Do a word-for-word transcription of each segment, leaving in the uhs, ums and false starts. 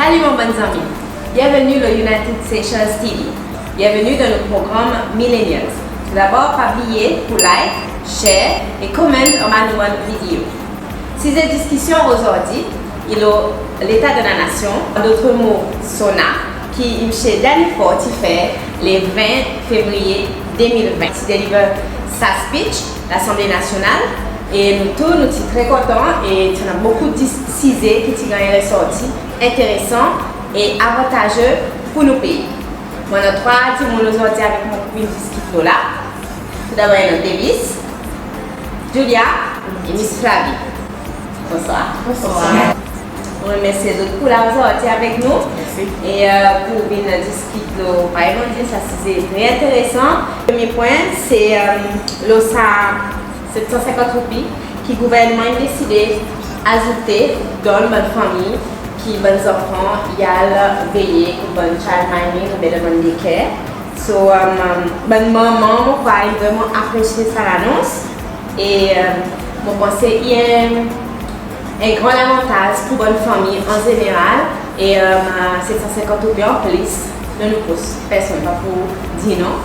Salut mon bann zanmi, byenveni lo United Seychelles T V. Byenveni dan nou progranm Millennials. Toudabor, pa bliye pour like, share e comment anba nou bann video. Size diskisyon ozordi i lo leta de la nasyon, an dot mo SONA, ki Msye Danny Faure ti fer le ven fevriye de mil ven. Ti deliver sa speech Lasanble Nasyonal, e nou tou nou ti tre kontan e ti annan bokou size ki ti ganny resorti enteresan e avantaze pour nou pei. Mon annan trwa dimoun ozordi avek mwan pour vin diskit lo la. Toudabor i annan Davis, Julia e Miss Flavie. Bonswar. Bonswar. Mon remersye zot pour la ozordi avek nou. Mersi. E pour vin diskit lo, parey mon dir, sa size tre enteresan. Premye pwen se lo sa set san senkant roupi ki gouvernman in deside azoute donn bann fanmir ki bann zanfan i al veye pour bann childminding oubyen dan bann daycare. So bann manman, mon krwar, in vreman apresye sa lanons. E mon panse i en, en gran lavantaz pour bann fanmir an zeneral. E set san senkant roupi an plis dan nou pos, personn pa pou dir non.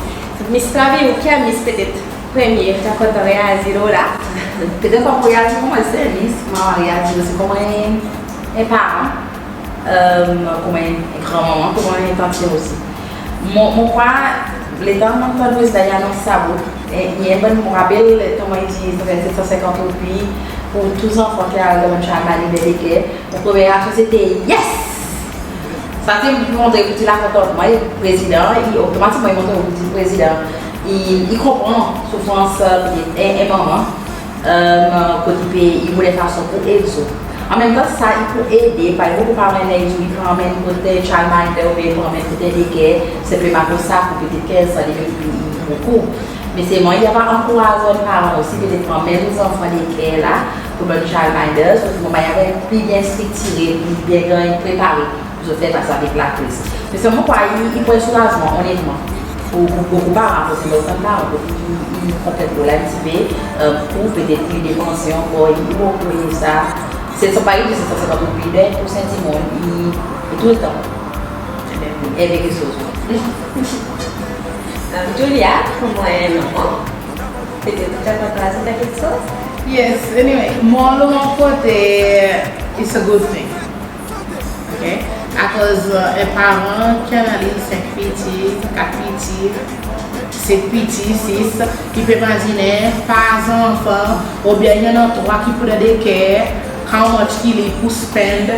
Miss Flavie, ou ki a Miss petet premye, ou ti a kontan reazir lo la. Petet pa pou reazir koman en servis, mon a reazir osi koman en, en paran, koman en granmanman, koman en tanti osi. Mon, mon krwar letan mon tann prezidan i anons sa bout, e, i en bann, mon rapel letan mon dir set san senkant roupi pour tou zanfan ki al dan childminding daycare, mon premye reaksyon sete yes! Sa ti montre pour dir lakontantman, e prezidan i otomatikman i montre pour dir prezidan i, i konpran soufrans en, en manman, kot i pe, i oule fason pour ed zot. An menm tan sa i pou ede, parey bokou paran i dir, i pou anmenn kot childminder oubyen i pou anmenn kot daycare, senpleman pour sa, pour petet kenz san, de mil roupi i bokou. Me selman i ava ankouraz bann paran osi petet anmenn zanfan daycare la pour bann childminders, pour ki manman i ava pli byen striktire, pli byen ganny prepare pour zot fer fas avek lakriz. Me selman mon krwar i, i pou en soulazman, onetman, pour, pour bokou paran, pour bokou paran, pour ki i konplet lo la en pti pe, pour petet li depanse ankor, i pou peye sa. Se, se pa en set san senkant roupi, be pour sa dimoun i, i toultan en bel keksoz. Julia, koman en manman, petet ou ti a kontan azout keksoz? Yes, anyway, mwan lo mon kote, it's a good thing. Ok? Akoz en paran ki annan li senk piti, kat piti, set piti, sis, i pe mazinen par zanfan, oubyen i annan trwa ki pou dan daycare, how much ki li pou spend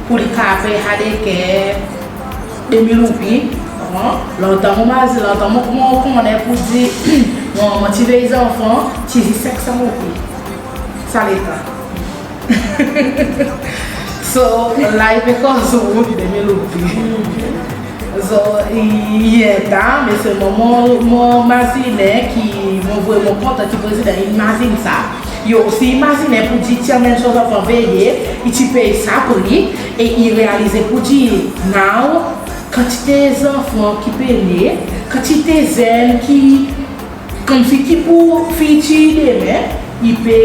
pour li kapab pey sa daycare, de mil roupi. Lontan mon mazin, lontan mon, mon konnen pour dir mon, mon ti vey zanfan ti zis senk san roupi sa letan. So la i pe koz ou de mil roupi. So i, i eda, me selman mon, mon mazinen ki mon vreman kontan ki prezidan i mazin sa. I osi mazinen pour dir ti anmenn son zanfan veye, i ti pey sa pri, e i realize pour dir now kantite zanfan ki pe ne, kantite zenn ki, konmsi ki pou fitir demen, i pe,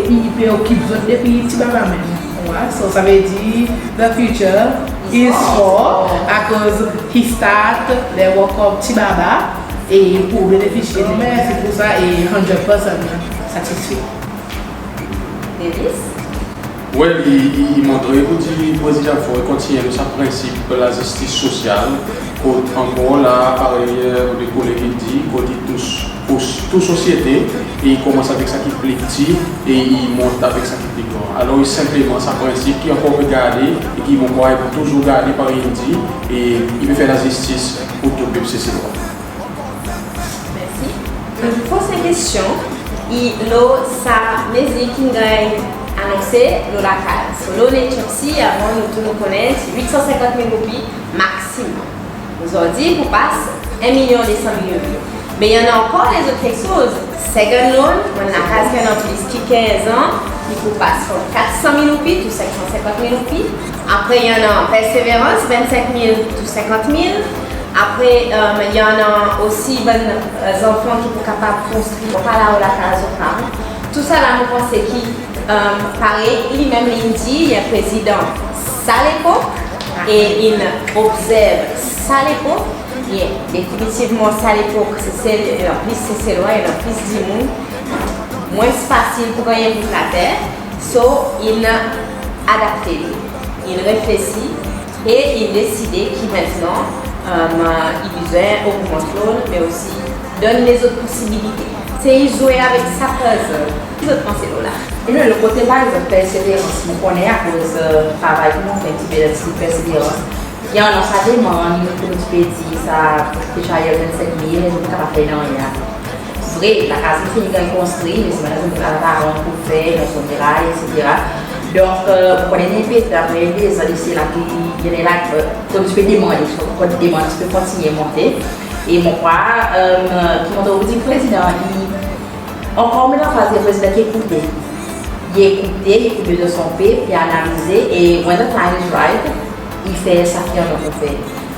i pe okip zot depi ti baba menm. Ou war, so savedir the future is for, akoz he start ler i ankor ti baba, e i pou benefisye. Mersi pour sa, e hundred percent satisfe. Davis? Well, i, i, i montre pour dir Prezidan Faure i kontinyen lo sa prensip lazistis sosyal, kot ankor la, parey mon koleg in dir, kot i tous, tous tou sosyete, e i konmans avek sa ki pli pti, e i mont avek sa ki pli gran. Alor i senpleman sa prensip ki ankor pe garde, e ki mon krwar i pou touzour garde, parey in dir, e i pe fer lazistis pour tou pep Seselwa. Mersi. Prosen kestyon i lo sa mezir ki'n ganny anonse lo lakaz. So lo N H F C, avan nou tou nou konnen, ti wit san senkant mil roupi maksimom. Ozordi i pou pas en milyon de san mil roupi. Me i annan ankor lezot keksoz. Second loan, bann lakaz ki annan plis ki kenz an, i pou pas from kat san mil roupi to senk san senkant mil roupi. Apre i annan Perseverance, vennsenk mil to senkant mil. Apre i annan osi bann zanfan ki pou kapab konstri, pa la o lakaz o paran. Tousala mon panse ki, parey li menm li'n dir, i en prezidan sa lepok, E in obzerv sa lepok, byen, definitivman sa lepok, Sesel, i annan plis Seselwa, i annan plis dimoun, mwens fasil pour ganny en bout later, so in adapte li, in reflesir e in deside ki mentnan, e, i bezwen ogmant loan, me osi donn lezot posibilite. Se i zwe avek sa puzzle. Ki zot panse lo la? E lo lot kote, par egzanp, Perseverans, mon konnen akoz, e, travay ki mon fer en pti pe dan Perseverans, i annan sa demann, kouma ti pe dir, sa pe chal vennsenk mil, e nou pa kapab fer nanryen. Vre, lakaz in fini ganny konstri, me si madanm, nou pa kapab pour fer, nou son deray, etsetera. Donk, e, mon konnen en pe, apre dezan de sela ki, i annan la, e, kouma ti pe demande, kouma demann ti pe kontinyen monte. E mon krwar, e, ki mon trouv dir Prezidan, i ankor menm lanfaz, i en Prezidan ki ekoute. I ekoute, i ekout bezwen son pep, i analize, e when the time is right, i fer sa ki annan pour fer.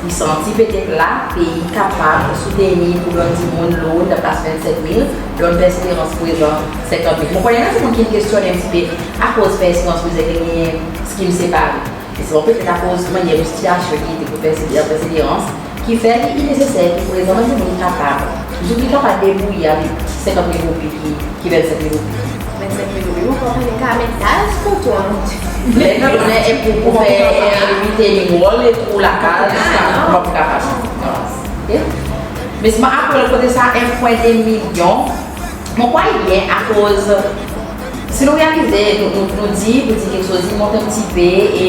I santi petet la, pei i kapab soutenir pour donn dimoun loan dan plas vennsenk mil, donn Perseverans prezan senkant mil. Mon konnen i annan dimoun ki kestyonnen en pti pe akoz Perseverans bezwen ganny skim separe. E se bon, petet akoz mannyer sitiasyon ki ete pour Perseverans, ki fer ki i neseser ki prezan bann dimoun i kapab, zot i kapab debrouye avek senkant mil roupi ki, ki vennsenk mil roupi. Vennsenk mil roupi, mon pa konnen ki kametaj pour tou. Ler ki donnen en pour, pour fer, e, retaining wall, e tou lakaz, mon pa kapab. Ok? Me si mon apel kote sa en pwen de milyon, mon krwar i byen akoz si nou realize, nou, nou, nou dir, pour dir keksoz i mont en pti pe, e,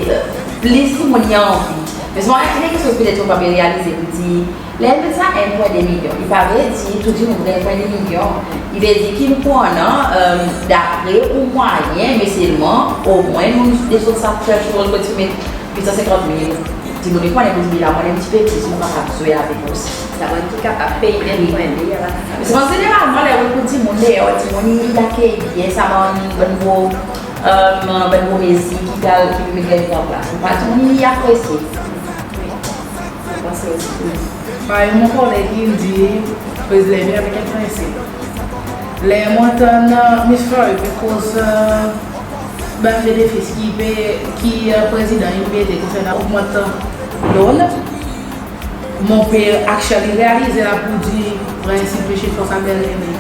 e, plis dimoun i anvi. Me si mon realize keksoz petet nou pa pe realize, pour dir, ler nou sa en pwen de milyon, i pa vedir tou dimoun en pwen de milyon. I vedir ki nou pou annan, e, dapre ou mwayen, me selman, omwen nou desond sa threshold kot ti met uit san senkant mil, dimoun i konnen pour dir, la mon annan en pti pe plis, mon kapab zwe avek osi. Sa bann ki kapab pey, wi, en pwen de, i ava. Me se bann zeneralman, ler ou ekout dimoun deor, dimoun i akeyir byen sa bann, bann nouvo, e, bann nouvo mezir ki pe al, ki pe ganny met an plas. Mon krwar dimoun i apresye. Wi. Mon panse osi. Parey mon koleg in dir, Prezidan i vin avek en prensip. Ler mon tann, e, Miss Fleury pe koz, e, bann benefis ki pe, ki, e, Prezidan in mete konsernan ogmant loan, mon pe actually realize la pour dir prensip Michel Fons Albert René.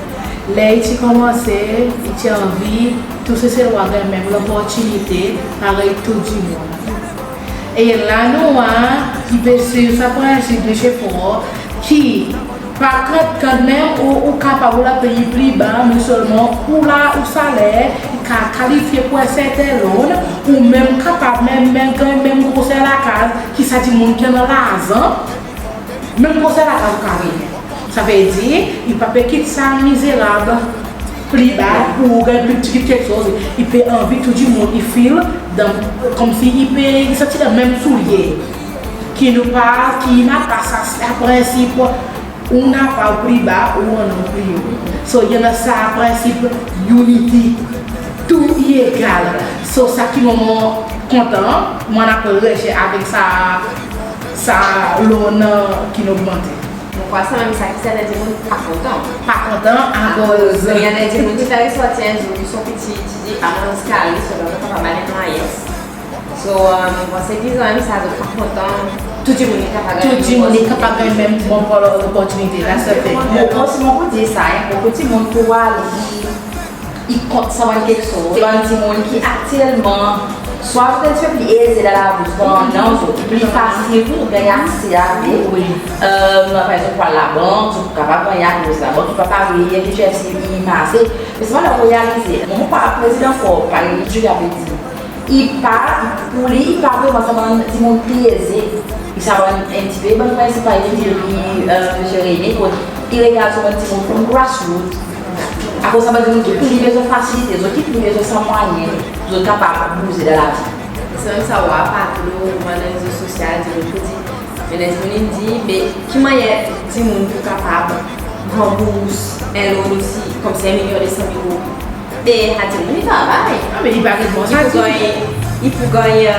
Ler i ti konmanse, i ti anvi tou Seselwa ganny menm loportinite parey tou dimoun. E la nou war, i pe swiv sa prensip Michel Fons, ki pa kantmenm ou, ou kapab ou lapey pli ba, me selman ou la, ou saler i kapab kalifye pour en serten loan, ou menm kapab menm, menm ganny menm groser lakaz ki sa dimoun ki annan larzan, menm groser lakaz ou kapab ganny. Savedir, i pa pe kit sa mizerab pli ba pour ou ganny pli pti keksoz, i pe anvi tou dimoun i feel dan, konmsi i pe, i santi dan menm soulye. Ki nou pa, ki napa sa, sa prensip ou napa ou pli ba, ou annan ou pli o. So, i annan sa prensip unity, tou i egal. So, sa ki mon kontan, mon aprann leson avek sa, sa loan ki nou ogmante. Mon krwar sanmenm sa ki serten dimoun pa kontan. Pa kontan, akoz i annan dimoun ki ti pe sorti en zour, son piti, ti dir, a, mon annan skaly, so, mon pa kapab al en layes. So, e, mon panse ki zanmi sa, zot pa kontan, tou dimoun i kapab ganny, tou dimoun i kapab ganny menm bon loportinite, that's the thing. Mon, mon, mon pou dir sa, en, bokou dimoun pou al, i, i kont sa bann keksoz. Bann dimoun ki aktyelman, swa zot en pti pe pli eze dan lavi, swa non, zot pli fasil pour ganny akse avek. Wi. E, par egzanp, pour al labank, zot kapab ganny akoz labank i pa parey, ki H D F C i marse. Me selman la ou realize, mon krwar Prezidan Faure, parey Julia pe dir, i pa, pour li, i pa vreman sa bann dimoun pli eze. I sa bann en pti pe bann prensip parey ki, e, Msye René, kot i regard sa bann dimoun from grassroot. Akoz sa bann dimoun ki pli bezwen fasilite, zot ki pli bezwen sa mwayen, zot kapab bouze dan lavi. Se menm sa ou war partou lo, lo rezo sosyal, dimoun pou dir, me ler dimoun in dir, be ki mannyer dimoun pou kapab ranbours en loan osi, konmsi en milyon de san mil roupi. Be, sa dimoun i travay. A, me i pa ganny, i pou ganny, i pou ganny, e,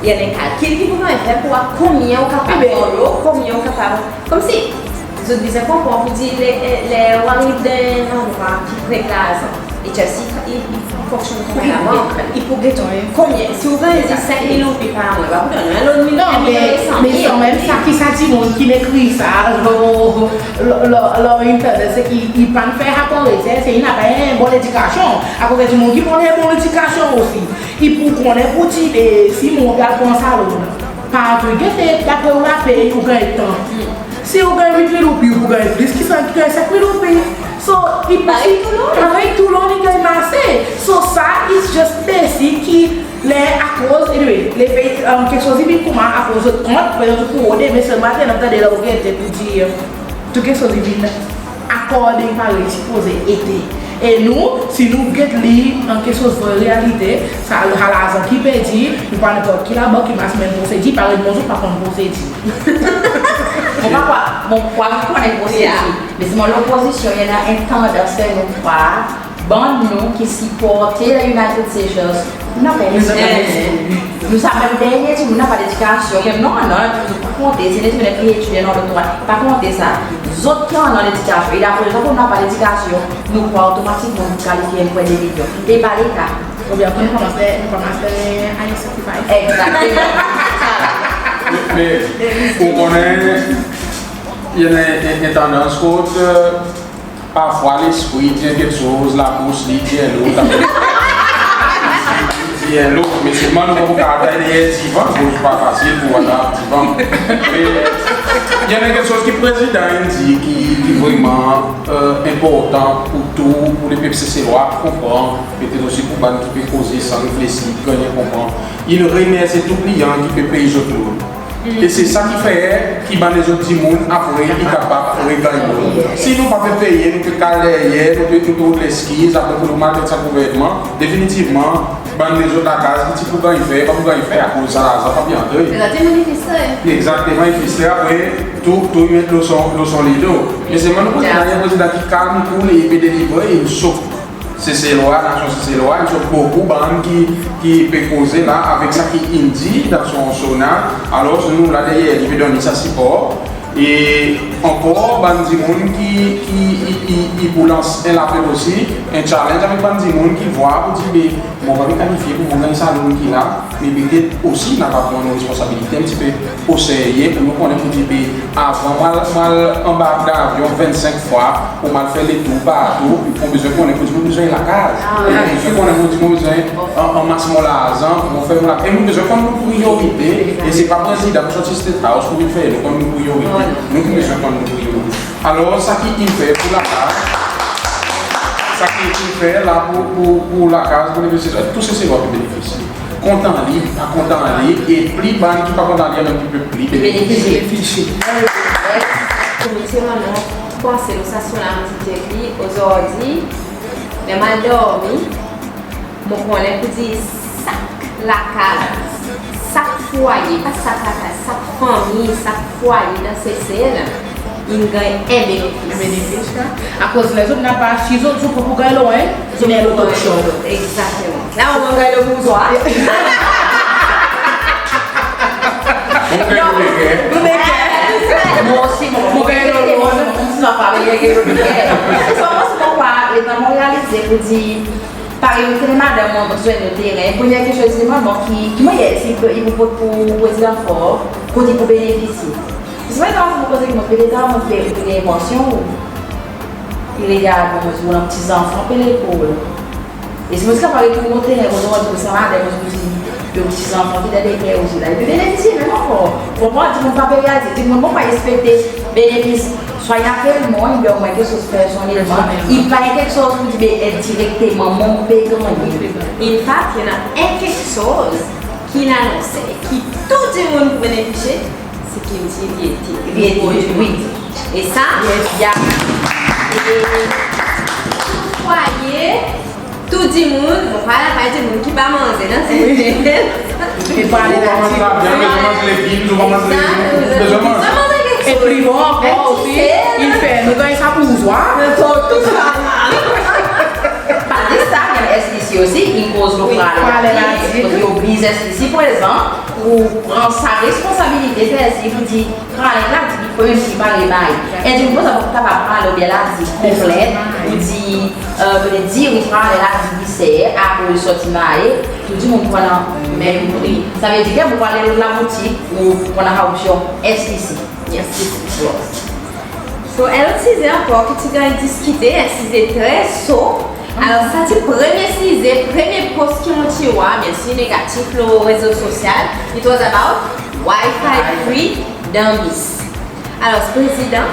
i annan en kalkil ki pou ganny fer pour war konbyen ou kapab borrow, konbyen ou kapab, konmsi, zot bezwen konpran pour dir, ler, ler ou ariv dan en landrwa ki pret larzan, Li just, i, i, i fonksyonn konman labank. I pou get konbyen, si ou ganny senk mil roupi par mwan, i pa pou donn ou en loan mil, non, en milyon me, de san mil. Me kanmenm sa ki sa dimoun ki'n ekrir sa lo, lo, lo, lo internet, se ki i pa'n fer sa konnen, se, se i napa en bon ledikasyon. Akoz dimoun ki pa'n en bon ledikasyon osi, i pou konnen pour dir, be, si mon pe al pran sa loan, pa gete dapre ou lapey ou ganny tan. Si ou ganny wit mil roupi, ou pou ganny plis ki sa ki ganny senk mil roupi. So, i parey tou loan. Parey tou loan, i ganny mase. So, sa, it's just basic ki ler akoz, anyway, lefe, um, keksoz i vin konman akoz zot kont, pe zot pou rode, me selman te, nou tande la ou gete pour dir, tou keksoz i vin according parey i sipoze ete. E nou, si nou get li an keksoz vre realite, sa, sa larzan ki perdi, nou pa nenport ki labank ki mars menm prosedi, parey mwan zot pa konn prosedi. Mon pa krwar, mon krwar ki konnen prosedi. Yeah. Me selman lopozisyon, i annan en tandans fer nou krwar, bann nou ki siport la United Seychelles, nou napa lespri. Nou sa bann dernyen dimoun napa ledikasyon. Non, non, nou pa konte, si nou annan PhD, non, doktora, pa konte sa. Zot ki annan ledikasyon, e dapre zot, nou napa ledikasyon, nou krwar otomatikman nou kalifye pour en de milyon. E pa leka. Oubyen apre nou konmans, nou konmans higher sacrifice. Egzakteman. Me, ou konnen, i annan en, en tandans kot, e, parfwa lespri dir keksoz, labous li dir en lot, dir en lot. Me selman nou pa pou kapab al deryer divan, akoz pa fasil pour al divan. Me i annan keksoz ki prezidan in dir ki, ki vreman, e, enportan pour tou, pour lepep Seselwa konpran, petet osi pour bann ki pe koze san reflesir, ganny konpran. In remersye tou kliyan ki pe pey zot loan. E se sa ki fer ki bann lezot dimoun apre i kapab reganny loan. Si nou pa pe peye, nou pe kale deryer, nou pe, nou pe rod leskiz, apre pour nou mal met sa gouvernman, definitivman, bann lezot lakaz ki ti pou ganny fer, pa pou ganny fer, akoz sa larzan pa pou antre. Egzakteman, i fristre. Egzakteman, i fristre, apre tou, tou i met lo son, lo son ledo. Me selman nou prezidan, en prezidan ki kalm, cool, e i pe delivre, e i sot Seselwa, nasyon Seselwa, i sot bokou bann ki, ki pe koze la avek sa ki in dir dan son SONA. Alors nou la deryer li, pe donn li sa sipor. E ankor bann dimoun ki, ki, i, i, i pou lans en lapel osi, en challenge avek bann dimoun ki vwar pour dir, be, mon pa pe kalifye pour mon ganny sa loan ki la, me petet osi nou kapab pran nou responsabilite en pti pe o serye pour nou konnen pour dir, be, avan mon al, mon al anbark dan avyon vennsenk fwa pour mon al fer letour partou, mon bezwen konnen pour dir mon bezwen lakaz. Mon bezwen konnen pour dir mon bezwen an, anmas mon larzan pour mon fer mon lakaz. E mon bezwen konn mon priyorite. E se pa prezidan pour sorti State House pour vin fer nou konn nou priyorite. Nou ki bezwen konn nou priyorite. Alors, sa ki in fer pour lakaz, sa ki in fer la pour, pour, pour lakaz, pour lenvestisman, tou Seselwa pe benefisye. Kontan li, pa kontan li, e pli bann ki pa kontan li, annan ki pe pli benefisye. Benefisye. Komite, mon panse lo sa, sou la mizik li, ozordi, ler mon al dormi, mon konnen pour dir sak lakaz, sak fwaye, pa sak lakaz, sak fanmir, sak fwaye dan Sesel in ganny en benefis. Benefis la. Akoz lezot napa, si zot, zot pou ganny loan, zot ganny lo opsyon. Egzakteman. La, mon ganny lo bouzwa. Mon ganny lo beker. Lo beker. Mwan osi, mon, mon ganny lo loan. Mon ti zafar, mon ganny lo beker. Selman, selman, mon realize pour dir, parey nou tene madanm mwan zwenn lo teren, premye keksoz i demann mwan ki, ki mannyer si i pou, i pou, pour, pour Prezidan Faure, kot i pou benefisye. Se pa sa mon koze ki mon pe deza mon pe, pe ganny pansyon, i regard mwan, mon ti zanfan pe lekol. E si mon ti kapab retourn lo teren, mon dir, mon dir sa madanm, mon dir, Yo, ti zanfan ki dan deker osi la, i pe benefisye menm ankor. Konpran, dimoun pa pe realize, dimoun pa ekspekte benefis, swa i apel mwan, oubyen omwen keksoz personnelman, i pa en keksoz pour dir, be, endirekteman mon pe gannyen. In fakt, i annan en keksoz ki'n anonse, ki tou dimoun pou benefisye, se ki ti, ti, ti, wi. E sa, i a, e, tou fwaye, tou dimoun, bon, pa, pa dimoun ki pa manze, non, se... Ki pa manze, pa manze legim, pa manze legim, bezwen manze. E pli bon ankor osi, i fer nou ganny sa bouzwa. Tou, tou sa. Pa zis sa, menm S P C osi, i koz nou prale, prale la, i obliz S P C prezan pour pran sa responsabilite, se pour dir, Kralen la, dir ki Wi, si pa rebay. E dimoun sa kapab ale oubyen la dir konplent, ou dir, e, petet dir wi, pa ale la dir wi, se akoz sorti maye, tou dimoun pou annan menm pri. Savedir ki ou pou ale lot laboutik, ou pou annan opsyon S T C. S T C. So, en lot size ankor ki ti ganny diskite, en size tre so. Alor, sa ti premye size, premye post ki mon ti war, byensir negatif, lo rezo sosyal. It was about Wi-Fi free dan bis. Alor, Prezidan,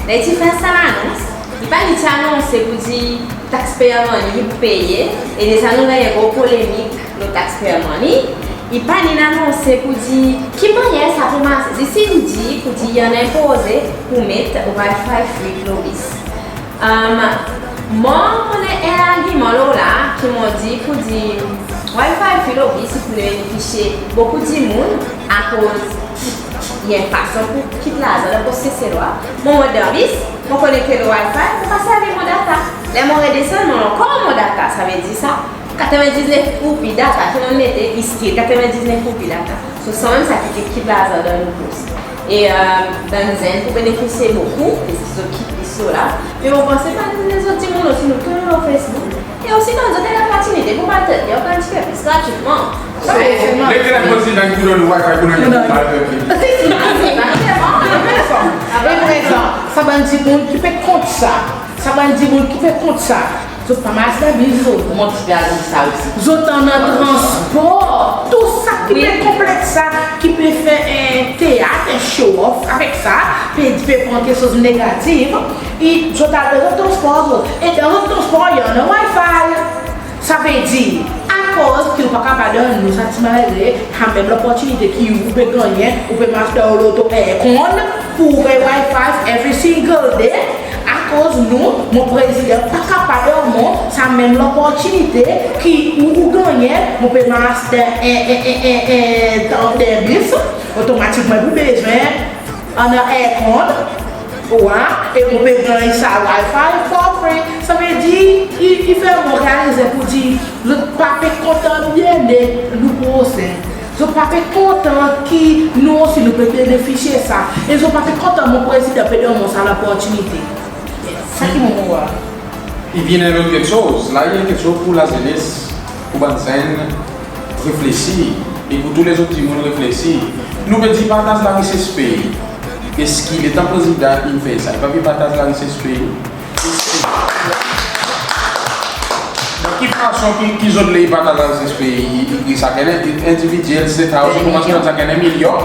ler i ti fer sa lanons, i pa ni ti anonse pour dir taxpayer money i pou peye, e deza nou ganny en gro polemik lo taxpayer money, i pa ni anonse pour dir ki mannyer sa pou marse, zis in dir pour dir i annan en proze pour met Wi-Fi free lo bis. Am, mwan mon annan en largiman lo la ki mon dir pour dir Wi-Fi free lo bis i pou benefisye bokou dimoun akoz i en fason pour kit larzan dan pos Seselwa. Mon mont dan bis, mon konekte lo Wi-Fi, mon pa servi mon data. Ler mon redesann, mon annan ankor mon data. Savedir sa, katreven diznef roupi data ki mon mete, i still katreven diznef roupi data. So, sanmenm sa ki kit larzan dan nou pos. E, e, bann zenn pou benefisye bokou, paski zot kit bis la. Me mon panse bann lezot dimoun osi, nou tou lo Facebook. E osi donn zot en loportinite pour partaze, okenn ti plis gratwitman. Lekel Prezidan ki pou donn Wi-Fi pour nou? Prezan, sa bann dimoun ki pe kont sa, sa bann dimoun ki pe kont sa, zot pa mars dan bis zot. Koman ti pe al dir sa osi? Zot annan transpor, tou sa ki pe konpleks sa, ki pe fer en teat, en show off avek sa, pe, pe pran keksoz negatif, e zot al dan zot transpor zot. E dan zot transpor i annan Wi-Fi. Savedir, akoz ki ou pa kapab donn nou sa ti malere, sa menm loportinite ki ou pe gannyen, ou pe mars dan ou loto aircon, pour get Wi-Fi every single day, akoz nou, mon Prezidan pa kapab donn mwan sa menm loportinite ki ou, ou gannyen, mon pe mars dan en, en, en, en, en, dan, dan bis, otomatikman pou bezwen annan aircon, wi, e mon pe ganny sa Wi-Fi for free. Savedir, i, i fer mwan realize pour dir, zot pa pe kontan byennet nou prosen. Zot pa pe kontan ki nou osi nou pe benefisye sa. E zot pa pe kontan mon Prezidan pe donn mwan sa loportinite. Sa ki mon war. I vin en lot keksoz. La, i en keksoz pour lazenes, pour bann zenn reflesir, e pour tou lezot dimoun reflesir. Nou pe dir partaz larises pei. Eski letan Prezidan in fer sa, i pa pe partaz larises pei? Dan ki fason ki, ki zot le i partaz larises pei? I, i, i sakenn en, endividyel, se ta, ou konmans kontan sakenn en milyon.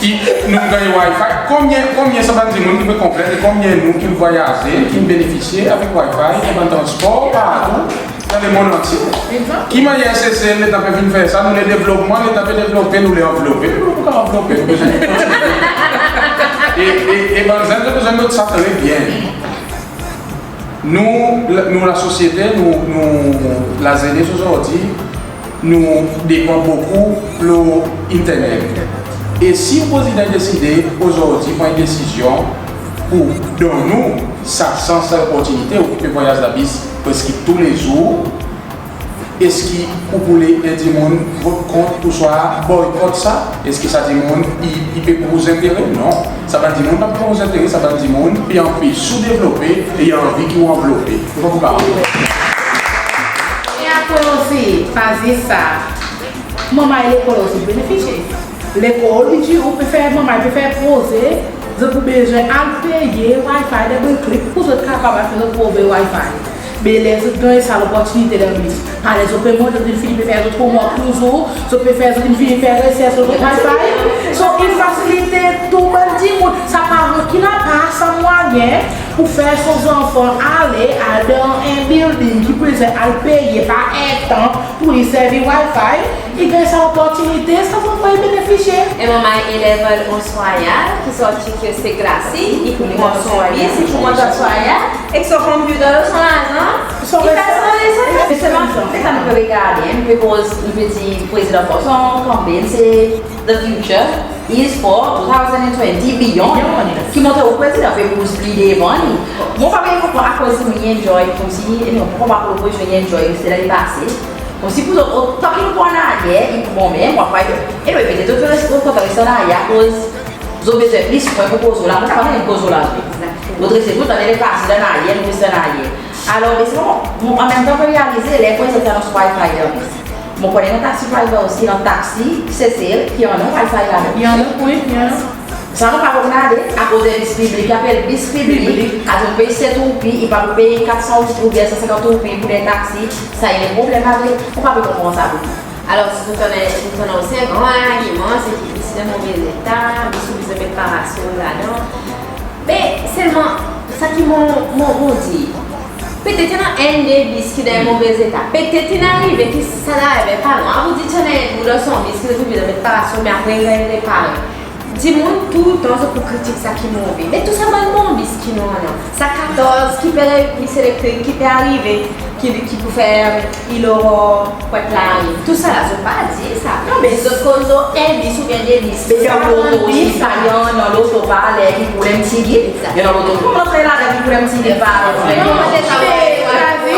Ki nou ganny Wi-Fi. Konbyen, konbyen sa bann dimoun ki pe konplent, e konbyen nou ki vwayaze, ki benefisye avek Wi-Fi dan bann transpor partou dan lemonn antye? Ki mannyer Sesel, letan pe vin fer sa, nou le devlopman, letan pe devlope, nou le anvlope. Nou pa kapab anvlope, nou bezwen kontinyen. E, e, e bann zenn, nou bezwen not sa tre byen. Nou, la, nou lasosyete, nou, nou, lazenes ozordi, nou depan bokou lo internet. E si ou Prezidan deside ozordi pran en desizyon pour donn nou sa sans, sa loportinite, ou ki pe vwayaz dan bis preski toulezour, eski ou pou le en dimoun vot kont ouswa boykot sa? Eski sa dimoun i, i pe pour ou zentere? Non. Sa bann dimoun pa pe pour ou zentere, sa bann dimoun pe anpes ou devlope e i anvi ki ou anvlope. Ou pa pou kapab. E apre osi, pa zis sa, manmay lekol osi benefisye. Lekol, i dir ou pe fer, manmay pe fer proze, zot pou bezwen al peye Wi-Fi dan bann klik pour zot kapab al fer zot proze Wi-Fi. Be ler zot ganny sa loportinite dan bis, pa ler zot pe monte, zot in fini pe fer zot homework touzour, zot pe fer, zot in fini fer resers lo zot Wi-Fi. So, i fasilite tou bann dimoun. Sa paran ki napa sa mwayen pour fer son zanfan ale, al dan en building ki pou bezwen al peye par en tan pour li servi Wi-Fi, i ganny sa loportinite, sa zanfan i benefisye. E manmay A-level Anse Royale, ki sorti ki se Glacis, i pou pran son bis, i pou mont Anse Royale, ek son computer lo son larzan, i fer son leson. Zisteman, se sa nou pe regarde, en, because nou pe dir Prezidan Faure, son campaign se the future is for two thousand and twenty beyond. Ki montre ou Prezidan pe bouz pli devan li. Mon pa byen konpran akoz nou i enjoy konmsi, e nou pa konpran akoz nou i enjoy, se dan lepase. Konmsi pour zot, otan ki nou pran anaryer, i pou bon menm, ou a pa, anyway, petet zot, zot kontan res anaryer akoz zot bezwen plis mwan pour koz lo la, mon pa menm koz lo la. Zot reste toultan dan letas anaryer, nou reste anaryer. Alor, be selman, mon, an menm tan mon realize, ler mon zot anons Wi-Fi dan bis. Mon konnen bann taxi driver osi, bann taxi Sesel ki annan Wi-Fi ladan. I annan, wi, i annan. Sa nou pa pou gete, akoz en bis piblik, i apel bis piblik, akoz ou pey set roupi, i pa pou pey kat san roupi oubyen san senkant roupi pour en taxi, sa i annan problenm avek, mon pa pe konpran sa. Alor, si zot annan, si zot annan osi en gran largiman, se ki bis i dan move leta, bis ou bezwen met parasol ladan. Me selman, sa ki mon, mon, mon dir, petet i annan enn de bis ki dan move leta. Petet in arive ki sa driver pa lwen. Avan ou dir ti annan en trou dan son bis ki zot oblize met parasol, me apre i ganny repare. Dimoun toultan zot pou kritik sa ki move. Me tou sa bann bon bis ki nou annan. Sa katorz ki pe, bis elektrik ki pe arive, ki, ki pou fer Ile Aurore, Pointe Larue. Tousala, zot pa dir sa. Non, me zot koz lo en bis oubyen de bis. Me i annan loto osi, sa i annan loto, pa ler ki problenm ti gid. Egzakteman. I annan loto, konbyen ladan ki problenm ti gid, pa problenm. Non, se sa, wi, wi, wi.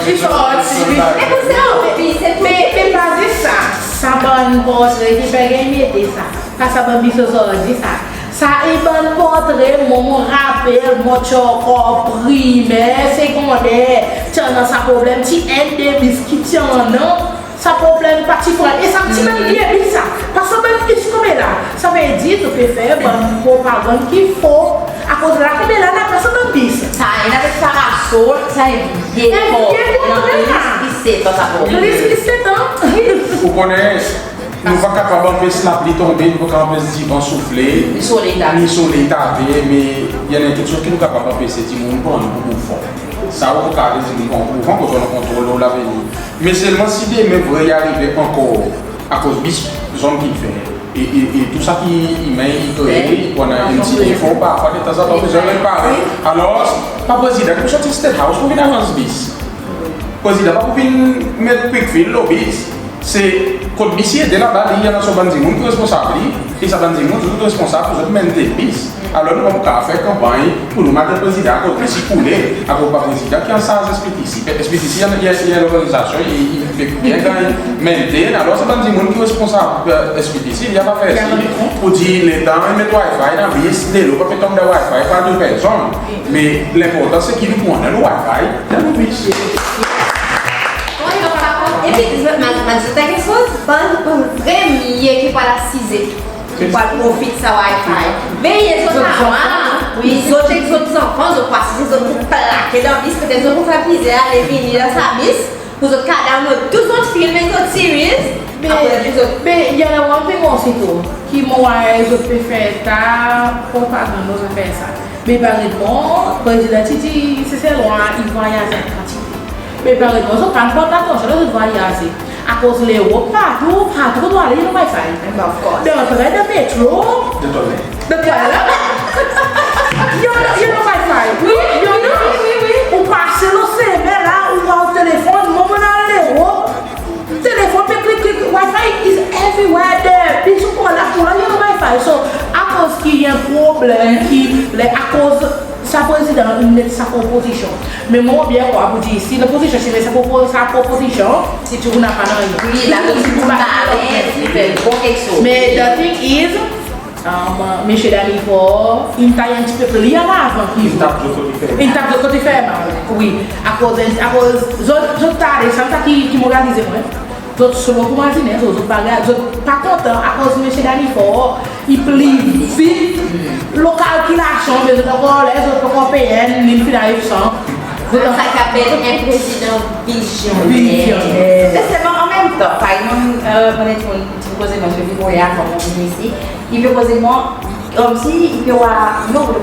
Ki sorti. E pou sa, wi, se tou. Me, me pa zis sa. Sa bann portre ki pe ganny mete sa. Pa sa bann bis ozordi sa. Sa i bann portre, mwan, mon rapel, mon ti ankor primer, segonder, ti annan sa problenm, ti enn de bis ki ti annan sa problenm, pa ti fer. E sa ti bann vye bis sa. Pa sa bann bis konmela. Savedir, zot pe fer bann propagann ki fo. Akoz la konmela, napa sa bann bis. Sa, i annan avek parasol, sa i vye, vye portre, i annan plis ki set an sa problenm. Plis ki set an, wi. Ou konnen, nou pa kapab anpes lapli tonbe, nou pa kapab anpes divan soufle, ni soley tape, me i annan keksoz ki nou kapab anpese, dimoun pran nou pour boufon. Sa ou pa kapab dir dimoun pran ou pour boufon, akoz ou annan kontrol lo lavenir. Me selman si demen vre i arive ankor, akoz bis, zot ki fer, e, e, e tou sa ki imen i kree, i pou annan en pti defo, parfwa, detanzantan, bezwen repare. Alor, pa Prezidan ki pou sorti State House pour vin aranz bis. Prezidan pa pou vin met quick fill lo bis. Se kot bis i ete laba, li i annan son bann dimoun ki responsab li, e sa bann dimoun zot responsab pour zot maintain bis. Alor nou pa pou kapab fer kanpanny pour nou madanm Prezidan akoz bis i koule, akoz pa Prezidan ki ansarz SPTC. SPTC i annan, i annan, i annan lorganizasyon, i, i, i pe byen ganny maintain. Alor se bann dimoun ki responsab, e, SPTC, i ava fer sir pour dir letan i met Wi-Fi dan bis, delo pa pe tonm dan Wi-Fi, pa de personn. Me lenportan se ki nou pou annan nou Wi-Fi dan nou bis. Bon, e pa par kont, epi, ma, ma dir zot en keksoz, bann, bann premye ki pou al asize, ki pou al profit sa Wi-Fi. Veye zot zanfan, wi, zot ek zot zanfan, zot pou asize, zot pou plake dan bis, petet zot pou fer plizyer ale vini dan sa bis. Pour zot kapab download tou zot film ek zot series, apre zot... Me i annan wan pe mwan sitou, ki mon war zot pe fer ta propagann lo zafer sa. Me paret mwan, Prezidan ti dir Seselwa i vwayaze an kantite. Me paret mwan, zot pa'n port atansyon lo zot vwayaze. Akoz Lerop partou, partou kot ou ale i annan Wi-Fi. Of course. Dan tren, dan metro. Dan tren. Dan tren la. I annan, i annan Wi-Fi. Wi, wi, wi, wi. Ou pase lo semen la, ou war ou telefonn, mwan mon al Lerop. Telefonn pe klik, klik, Wi-Fi is everywhere there. Bis ou pran la, pran la, i annan Wi-Fi. So, akoz ki i annan problenm ki, le, akoz sa Prezidan in met sa propozisyon. Me mon byen krwar pour dir, si lopozisyon ti met sa propo-, sa propozisyon, si tou napa nanryen. Wi, la, si tou napa nanryen, i fer bon keksoz. Me the thing is, um, Msye Danny Faure, in tay en pti pe pli an avan ki zot. In tap zot kot i fer mal. In tap zot kot i fer mal, wi. Akoz, akoz zot, zot tande, sa sa ki, ki mon realize mwan. Zot slo pour mazinen, zot, zot pa, zot pa kontan akoz Msye Danny Faure i pli vit lo kalkilasyon, me zot ankor, ler zot pa ankor peye, li fini ariv san. Zot... Sa ki apel en prezidan vizyoner. Vizyoner. Me selman an menm tan, par egzanp, e, mon, mon ti koze, mon ti koze avan mon vin isi, i pe koze mwan, konmsi i pe war, non,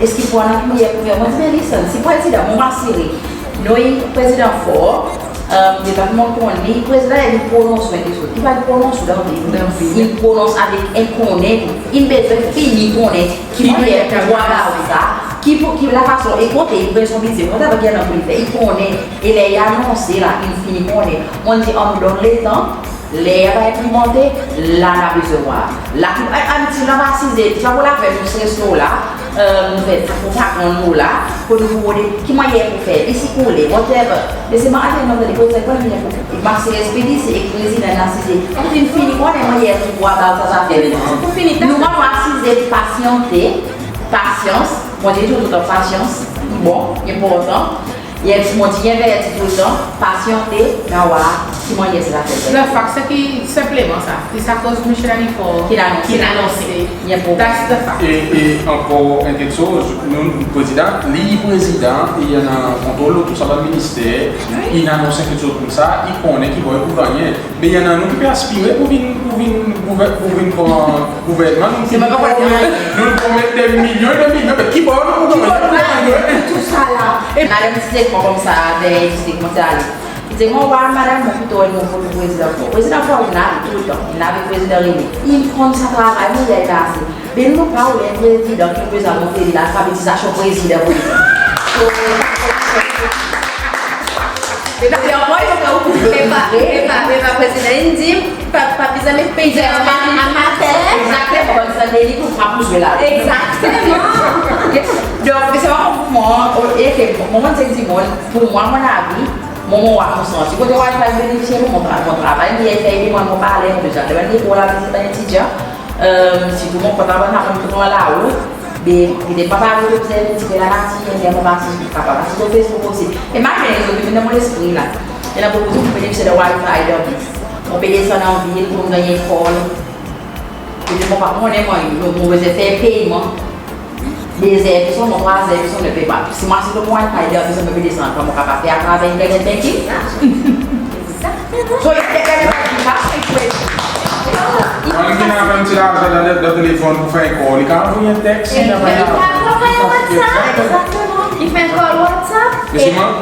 eski pou annan kouye, kouye, mon dir, me listen, si prezidan, mon asire, nou, prezidan for, e, depatman konn li, prezidan i pronons en keksoz, i pa pronons dan vin, dan vin, i pronons avek en konnen, i bezwen fini konnen ki mannyer pou war sa, ki pou, ki lafason, e kote i pran son bidze, kote i annan pour li fer, i konnen, e ler i anonse la, i fini konnen. Mon dir, annou donn letan, Ler i ava enplimante, la nou a bezwen war. La, a, a, ti nou ava asize, ti nou ava lapenn nou sere lo la, e, nou fer sa pou sa konn nou la, pou nou rode ki mannyer pou fer, isi koule, whatever. Me se mannyer nou ava dir, pou sa konn nou pou, e, mannyer S P D C ek Prezidan in asize. Pou fini, fini, konnen mannyer pou war sa zafer. Pou fini, nou ava asize, pasyante, pasyans, mon dir toultan pasyans, bon, enportan. Yes, mon dir, enverti toultan, pasyante, nou a war ki mannyer sa zafer. Le fact se ki senpleman sa, ki sa koz Michel Alifor ki'n anonse. Ki'n anonse. That's the fact. E, e ankor en keksoz, nou, Prezidan, li Prezidan, i annan kontrol lo tou sa bann minister, wi, i'n anons keksoz koumsa, i konnen ki bor i pou gannyen. Me i annan nou ki pe aspire pou vin, pou vin gouver-, pou vin pran gouvernman, nou, se pa, nou promet de milyon, de milyon, me ki bor nou pou gannyen? Tou sa la. E madanm ti dir mwan koumsa, ben, ti dir mwan, ti ale. Ti dir mwan, war madanm, mon pito, mon pito Prezidan Faure. Prezidan Faure, nou la toultan, nou la avek Prezidan René. I konn sa travay, nou, i a pase. Ben nou pa oule Prezidan ki Prezidan, mon pei la, alfabetizasyon Prezidan, Prezidan. So, e pa, e pa, e pa, Prezidan in dir, pa, pa bezwen met pei an, an ater. Egzakteman, konmsa, li pou pa pou zwe la. Egzakteman. Donk, se pa pou mwan, e ke, mwan, mon dir, bon, pou mwan, mon lavi, mwan, mon war, mon santi. Kote war, sa benefisye, mon tra-, mon travay, li, e fer, li, mwan, mon pale, mon bezwen, li, pou la vizit bann etidyan. E, sirtou mon kontan, mon kontan larout, be, petèt pa, pa, mon bezwen, ti pe la, la, ti, e, mon pa, si, pa, pa, pa, si, Facebook osi. E, ma, men, zot, vin dan mon lespri la. I annan bokou dimoun ki pe benefisye de Wi-Fi dan bis. Mon pe desann an vil, mon ganny en call. Petèt mon pa konnen, mon, mon, mon bezwen fer peyman. De zer pe sonnen, trwa zer pe sonnen, pe pa. Si mon asize lo mon Wi-Fi, de zer pe sonnen, pe desann, koman mon kapab fer atraver internet banking? Egzakteman. So, i, i, i, i, i, i, i, mwan, ki annan en pti larzan dan, dan telefon pou fer en call, i kapab anvoy en teks, i kapab anvoy en WhatsApp. Egzakteman. I fer en call WhatsApp. Me selman,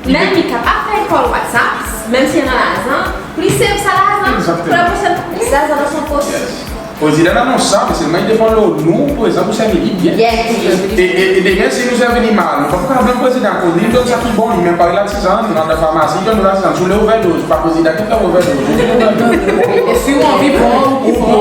menm i kapab fer call WhatsApp, menm si i annan larzan, plis sev sa larzan, egzakteman, pou la prosenn, sa, sa dan son pos. Yes. Prezidan anons sa, me selman i depan lo nou, prezan, pou servi li byen. Yes. E, e, e demen, si nou servi li mal, nou pa pou kapab blenm Prezidan, akoz li donn sa ki bon, li menm pa latizann, nou al dan farmasi, donn nou latizann, si ou le overdoz, pa Prezidan ki fer overdoz, ou le overdoz. E si ou anvi pran, ou pran.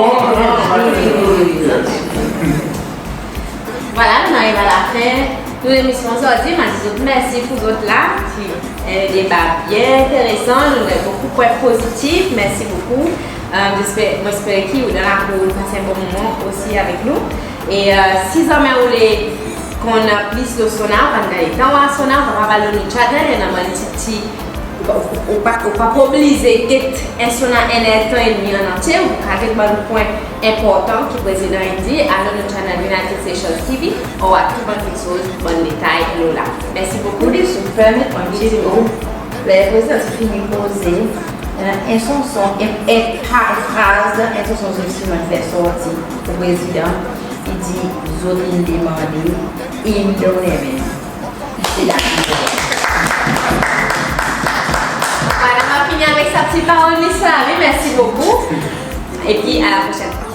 Vwala, nou ariv a lafen. Nou lemisyon ozordi, mon dir zot mersi pou zot la. Ti en deba byen enteresan, nou annan bokou pwen pozitif. Mersi bokou. E, mon esper, mon esper ki ou dan lakour, ou pas en bon moman osi avek nou. E, e, si zanmen ou le konn plis lo SONA, ou pa annan letan war SONA, ou pa, pa al lo nou channel, i annan bann ti, ti Ou pa, ou pa, ou pa oblize get en SONA en erdtan edmi an antye, ou kapab get bann pwen enportan ki Prezidan in dir, al lo nou channel United Seychelles TV, ou a tou bann keksoz, bann detay lo la. Mersi bokou. Wi, si ou permet mwan, Prezidan, ler Prezidan ti fini koze, e, en sanson, en, en pa-, fraz dan en sanson zot ti fer sorti pour Prezidan, i dir, zot in demande, in donnen menm. Vwala, nou a fini avek sa pti parol Miss Larue. Mersi bokou. Epi a la prosenn fwa.